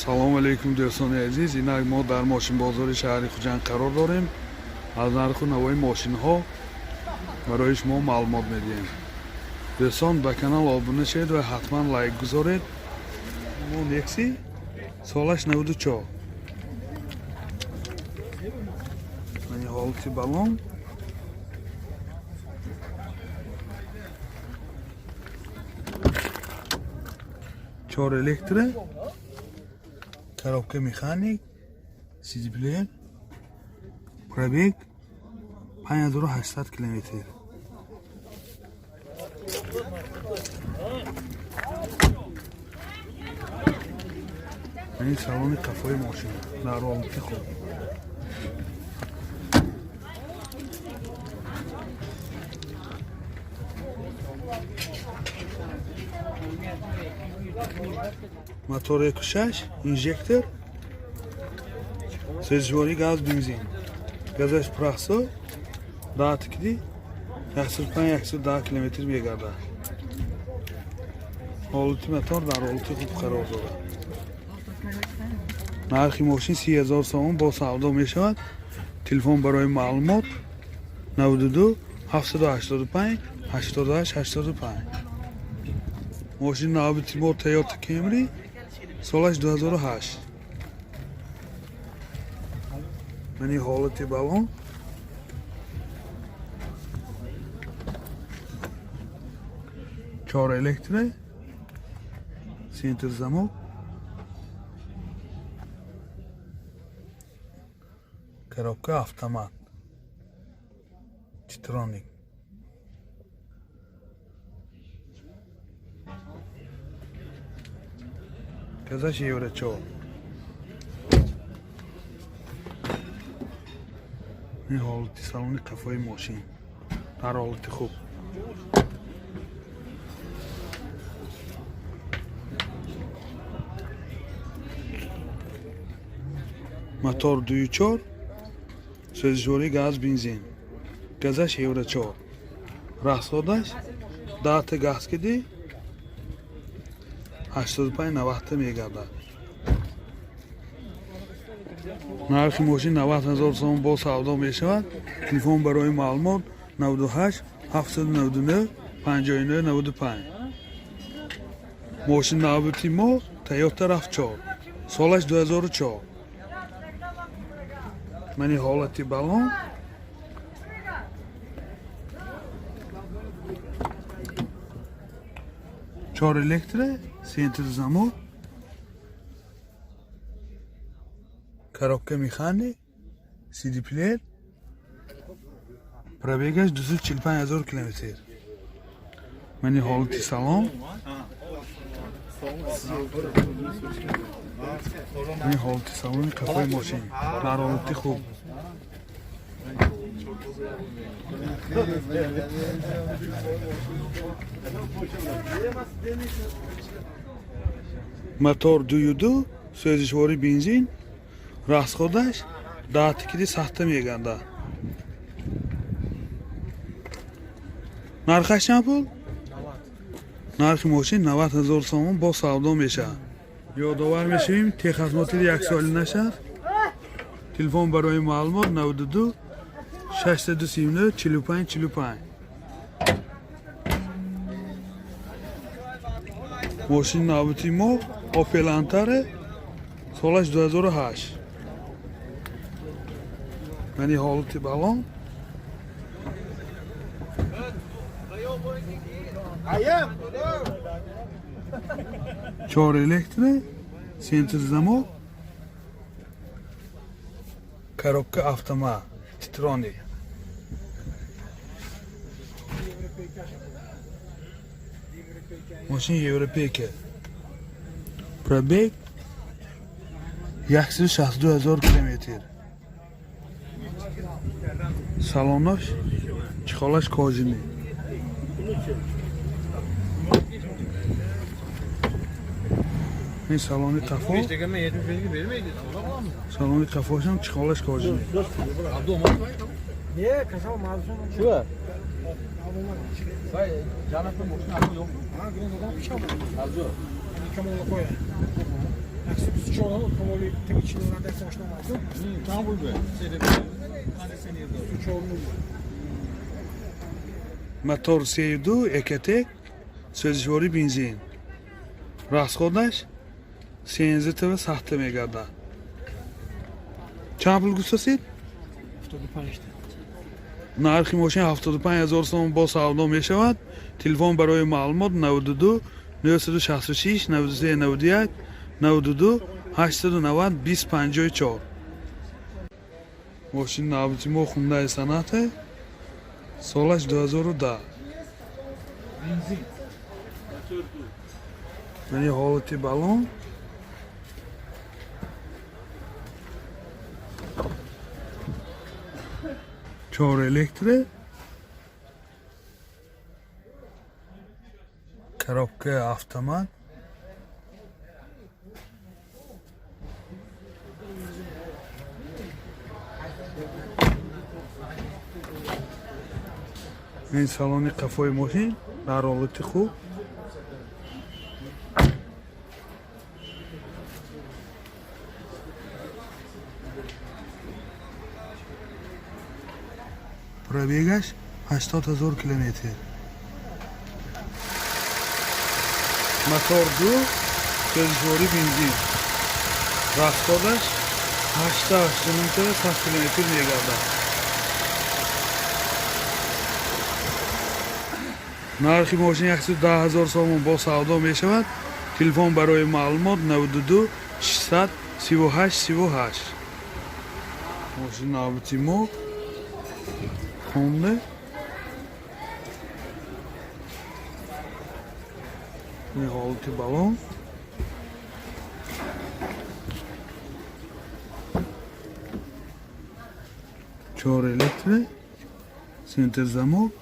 Салому алейкум, дӯстони азиз. Инак мо дар мошинбозори шаҳри Хуҷанд қарор дорем. Аз нарху навои мошинҳо барои шумо маълумот медиҳем. Дӯстон, ба канал обуна шавед ва ҳатман лайк гузоред. Мо Некси, солаш 94. Мани ҳолати балон. Чор электро, коробка механик, CD плеер, пробег 5800 километр. Ин салони қафои мошин дар ҳолати хуб. Мотор 1.6 инжектор, сӯзишворӣ газ бензин, газаш прахсо даҳтикди 105-110 километр мегардад. Ҳолати мотор дар ҳолати хуб қарор дорад. Нархи мошин 30 000 сомон, бо савдо мешавад. Телефон барои маълумот 92 785 88 85. Мошини навбати мо Тойота Кемри, солаш 2008. Мани ҳолати балон. Чор электро, центр замок, коробка автомат, титроник. Газаш евро 4. Ин ҳолати салони қафои мошин дар ҳолати хуб. Мотор 2.4, сӯзишворӣ газ бензин, газаш евро 4. Расходаш 10 та газ киди 85 90 мегардад. Нархи мошин 90 ҳазор сомон, бо савдо мешавад. Телефон барои маълумот 98 799 59 95. Мошин навбати мо Тойота RAV4, солаш 2004. Мани ҳолати балон. Чор электро, центр замок, коробка механик, CD плеер, пробегаш 245 ҳазор километр. Мани ҳолати салон. Мани ҳолати салони қафои мошин дар ҳолати хуб. Мотор 2.2, сӯзишворӣ бензин, расходаш 10 тикиди 100 та мегардад. Нархаш чанд пул? Нархи мошин 90 ҳазор сомон, бо савдо мешавад. Ёдовар мешавем, техосмотри яксола нашад. Телефон барои маълумот 92 639 45 45. Мошини навбати мо Опел Антара, солаш 2008. Мани ҳолати балон. Чор электро, центр замок, коробка автомат, титроник. Мошин европейка, пробег 162 ҳазор километр. Салонаш чехолаш кожаный. Ин салони қафо. Салони қафошам чехолаш кожаный. Niye? Kasaba mağazasının Şu. Vay, canatlı boşuna aklı yok mu? Ha, biraz adam bir şey. Arzu. Камолакоя. 124 автомобили 3 машина омад. Чанд пул бе? 24 мил. Мотор 32 ЭКТ, сӯзишворӣ бензин. Расходаш 13 ТВ сахта мегардад. Чанд пул гуфтасед? 75. Нархи мошин 75 ҳазор сом бо савдо мешавад. Телефон барои маълумот 92 966 93 91 92 890 2054. Мошин навбати мо Хундай Соната, солаш 2010. Бензин. Яъне ҳолати балон. Чор электро. Коробка автомат. Ин салони қафои мошин дар ҳолати хуб. Пробегаш 80 ҳазор километр. Мотор 2, сӯзишворӣ бензин. Расходаш 88 100 километр мегардад. Нархи мошин 110 ҳазор сомон бо савдо мешавад. Телефон барои маълумот 92 638 38. Мошин навбати мо Honda. Ин ҳолати балон. Чор электро, центр замок.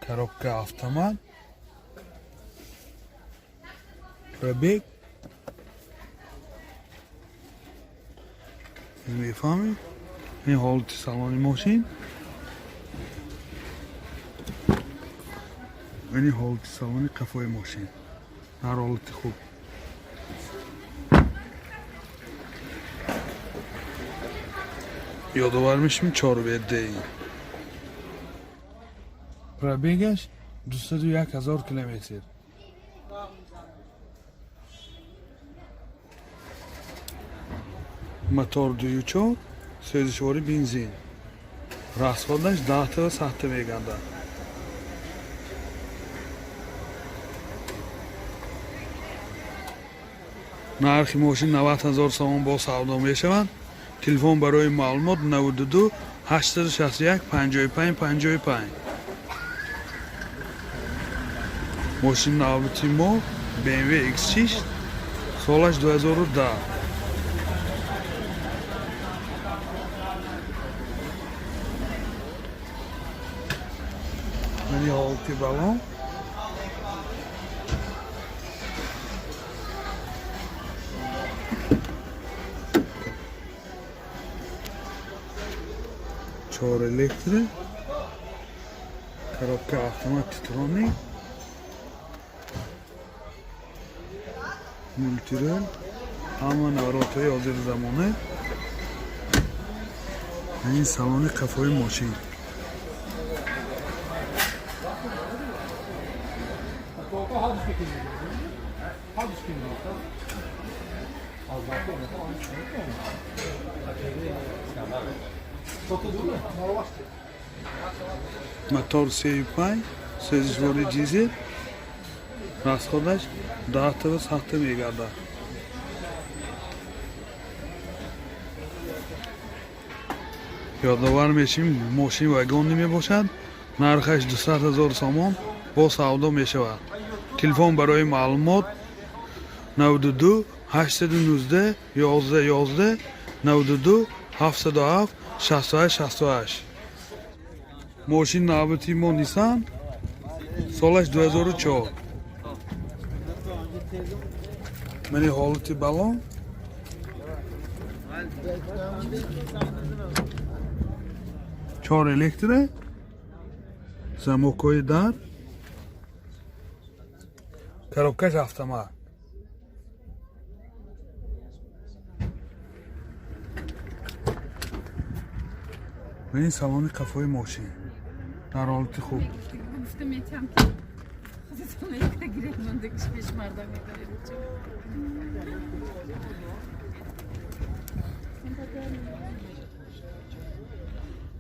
Коробка автомат. Пробег. Мефаҳмед? Ин ҳолати салони мошин. Ини ҳолати салони қафои мошин. Дар ҳолати хуб. Ёдовар мешавем 4 ВД. Пробегаш 201 ҳазор километр. Мотор 2.4, сӯзишворӣ бензин. Расходаш 10 ТВ сахта мегардад. Нархи мошин 90 ҳазор сомон бо савдо мешавад. Телефон барои маълумот 92 861 55 55. Мошин навбати мо BMW X6, солаш 2010. Яъне ҳолати балон. Чор электро, коробка автомат Титроник, мультирул, ҳама наворотҳои ҳозири замона. Ин салони қафои мошин. Мотор 35, сӯзишворӣ дизел. Расходаш 10 ТВ сахта мегардад. Ёдовар мешавем, мошин вагонӣ мебошад. Нархаш 200 ҳазор сомон бо савдо мешавад. Телефон барои маълумот 92 819 11 11 92 707 68 68. Мошин навбати мо Nissan, солаш 2004. Мани ҳолати балон. Чор электро. Замокҳои дар, коробкаш автомат. Ва ин салони қафои мошин дар ҳолати хуб. Гуфта метиҳам, ки худатон якта гиред, мондагиш пеш мардам мебаред.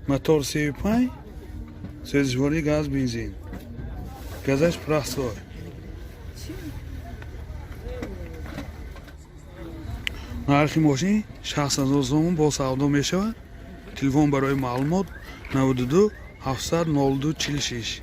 Мотор 35, сӯзишвории газ бензин, газаш простой. Нархи мошин 60 000 сомон, бо савдо мешавад. Телефон барои маълумот 92 700 02 46.